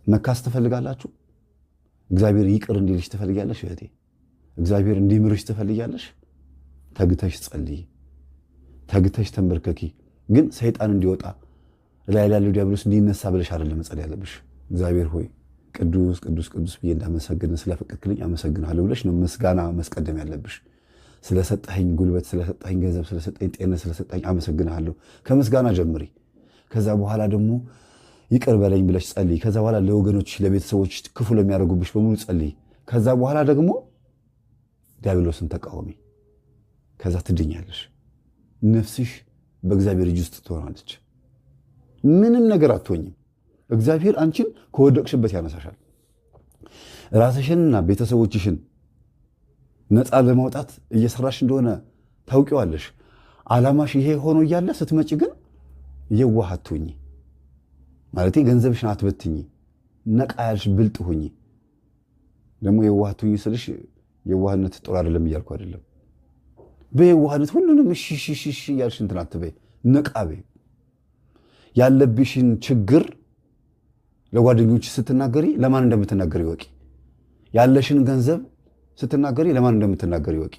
መካስ ትፈልጋላችሁ? እግዚአብሔር ይቅር እንዲልሽ ትፈልጊያለሽ? እህቴ እግዚአብሔር እንዲምርሽ ትፈልጊያለሽ? ተግተሽ ጸልይ፣ ተግተሽ ተንበርከኪ። ግን ሰይጣን እንዲወጣ፣ ላይ ያለው ዲያብሎስ እንዲነሳ ብለሽ አይደለም መጸለይ ያለብሽ። እግዚአብሔር ሆይ፣ ቅዱስ ቅዱስ ቅዱስ ብዬ እንዳመሰግን ስለፈቀድክልኝ አመሰግንሃለሁ ብለሽ ነው ምስጋና መስቀደም ያለብሽ። ስለሰጠኸኝ ጉልበት፣ ስለሰጠኸኝ ገንዘብ፣ ስለሰጠኸኝ ጤና፣ ስለሰጠኸኝ አመሰግንሃለሁ። ከምስጋና ጀምሪ። ከዛ በኋላ ደግሞ ይቅር በለኝ ብለሽ ጸልይ። ከዛ በኋላ ለወገኖች፣ ለቤተሰቦች፣ ክፉ ለሚያደርጉብሽ በሙሉ ጸልይ። ከዛ በኋላ ደግሞ ዲያብሎስን ተቃወሚ። ከዛ ትድኛለሽ። ነፍስሽ በእግዚአብሔር እጅ ውስጥ ትሆናለች። ምንም ነገር አትሆኝም። እግዚአብሔር አንቺን ከወደቅሽበት ያነሳሻል። ራስሽንና ቤተሰቦችሽን ነፃ ለማውጣት እየሰራሽ እንደሆነ ታውቂዋለሽ። ዓላማሽ ይሄ ሆኖ እያለ ስትመጪ ግን የዋህ አትሁኚ። ማለቴ ገንዘብሽን አትበትኚ። ነቃ ያልሽ ብልጥ ሁኚ። ደግሞ የዋህ አትሁኚ ስልሽ የዋህነት ጥሩ አይደለም እያልኩ አይደለም። በየዋህነት ሁሉንም እሺ እሺ እሺ እያልሽ እንትን አትበይ። ነቃ በይ። ያለብሽን ችግር ለጓደኞች ስትናገሪ ለማን እንደምትናገሪ እወቂ። ያለሽን ገንዘብ ስትናገሪ ለማን እንደምትናገሪ እወቂ።